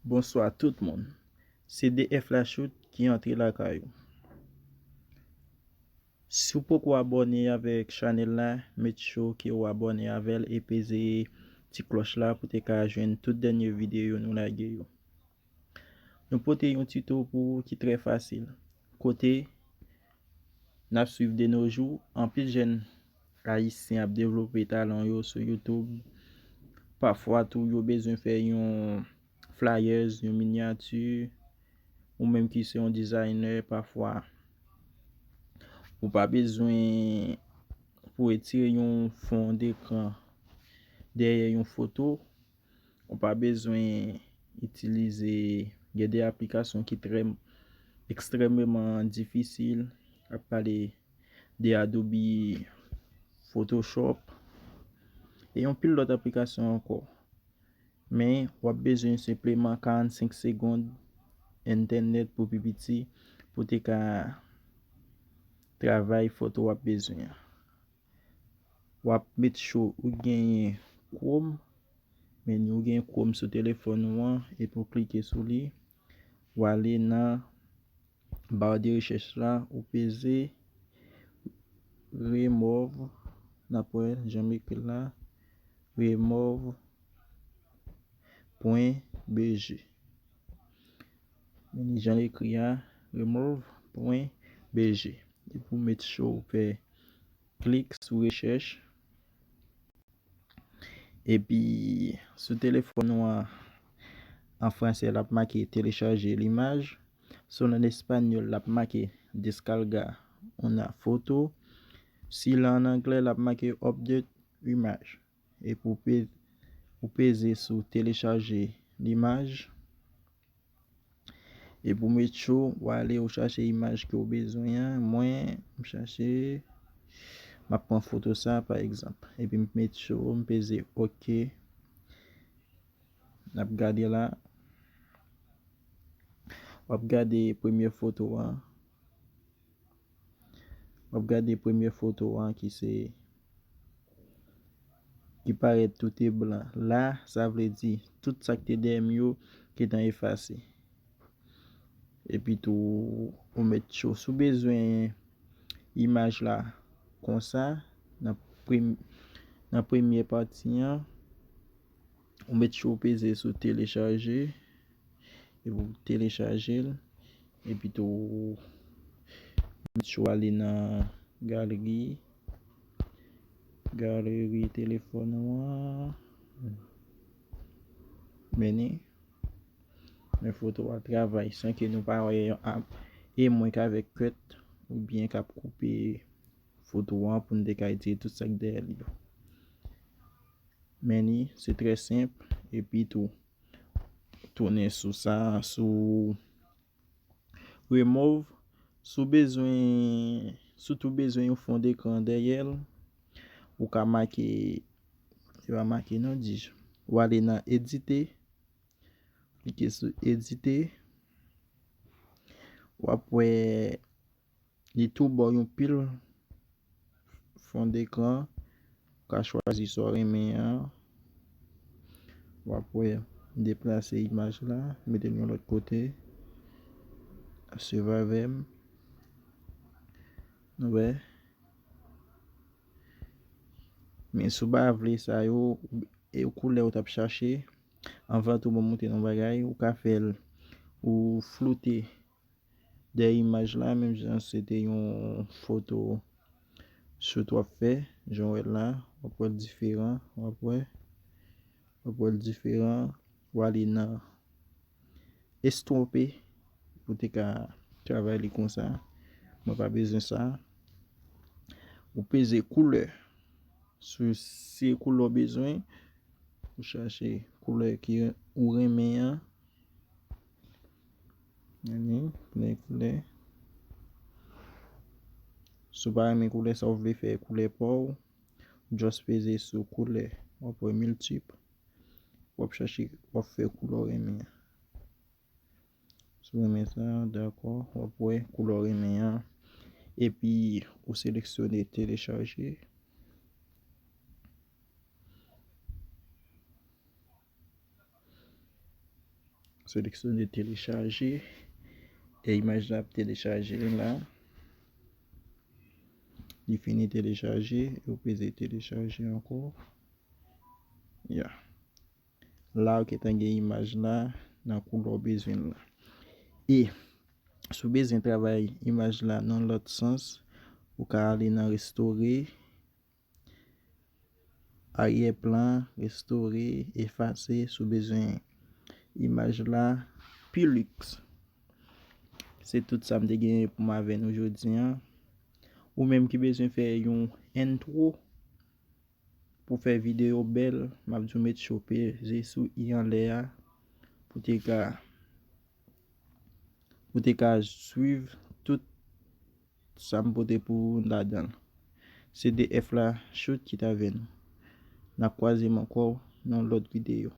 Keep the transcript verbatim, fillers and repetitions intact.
Bonswa tout moun. Se D F Lachoute ki antre lakay ou. Si w poko abòne avèk chanèl la, make sure ke w abòne avè l e peze ti klòch la pou te ka jwenn tout dènye videyo nou lage yo. Nou pote yon tito pou ou ki trè fasil. Kote n ap swiv de nos jours, anpil jèn ayisyen ap devlope talan yo sou YouTube. Pafwa tou, yo bezwen fè yon flyers, yon minyati, ou menm ki se yon designer, pafwa ou pa bezwen pou etire yon fon dekran dèyè yon foto, ou pa bezwen itilize, gen de aplikasyon ki trè, ekstrèmeman difisil, ap pale de Adobe Photoshop, e yon pil lòt aplikasyon ankò. Men, w ap bezwen senpleman karannsenk segonn entènèt pou pi piti, pou te ka travay foto w ap bezwen an. W ap make sure ou genyen Chrome, men ou gen Chrome sou telefòn ou an, epi w klike sou li, w ale nan ba de rechèch la, ou peze Remove, n ap wè jan m ekri l la, remove pwen B G. Men jan l ekri a, remove pwen B G. Epi w make sure ou fè klik sou rechèch. Epi sou telefòn ou an, an fransè, l ap make télécharger l'image. Sou l an espanyòl, l ap make descarga una foto. Si l an anglè, l ap make update image. Epi w pe-, ou peze sou télécharger l'image. Epi w make sure ou ale ou chache imaj ke w bezwen an. Mwen, m chache, m ap pran foto sa, pa egzanp. Epi m make sure m peze OK. N ap gade la. W ap gade premye foto an. W ap gade premye foto an ki se, ki parèt tout e blan. La, sa vle di, tout sa k te dèyè m yo gentan efase. Epi tou, ou make sure, si w bezwen imaj la konsa, nan prem-, nan premye pati an, ou make sure ou peze sou télécharger, epi w telechaje l, epi tou ou ale nan galeri, galeri telefòn ou an, mennen, men foto a travay san ke nou pa wè yon ap, e mwen k avèk kèt oubyen k ap koupe foto an pou n te ka retire tout sa k dèyè l yo. Men li, se trè senp, epi tou, tounen sou sa, sou remove. Si w bezwen, si w tou bezwen yon fon dekran dèyè l, ou ka make, se pa make non, di, w ale nan edite, klike sou edite, w ap wè li tou ba w yon pil fon dekran, ou ka chwazi sa w renmen an. W ap wè, m deplase imaj la, mete l yon lòt kote. Swiv avè m. Nou wè. Men si w pa vle sa yo, e koulè ou t ap chache, anvan tou, ban m montre nou yon bagay, ou ka fè l, ou floute dèyè imaj la, menm jan se te yon foto shoot w ap fè, jan w wè l la, w ap wè l diferan, w ap wè, w ap wè l diferan, w ale nan estonpe, pou te ka travay li konsa, mwen pa bezwen sa, ou peze koulè, si se koulè w bezwen, ou chache koulè ki ou renmen an, Gade, koulè, koulè. Si w pa renmen koulè sa, w vle fè koulè pa w, just peze sou koulè. W ap wè miltip. W ap chache, w ap fè koulè w renmen an. Si w renmen sa, dakò, w ap wè koulè w renmen an. Epi, ou seleksyone telechaje. Seleksyone telechaje. E imaj la ap telechaje la. Li fini telechaje, ou peze telechaje ankò. Ya. La ou gentan gen imaj la nan koulè w bezwen l la. E si w bezwen travay imaj la nan lòt sans, ou ka ale nan restore, aryè plan, restore, efase, si w bezwen imaj la pi liks. Se tout sa m te genyen pou m avè nou jodi an. Ou menm ki bezwen fè yon entwo pou fè videyo bèl, m ap di w met cho peze sou i anlè a pou te ka pou te ka swiv tout sa m pote pou ou ladan l. C D F la, Shoot ki t avè nou. N ap kwaze m ankò nan lòt videyo.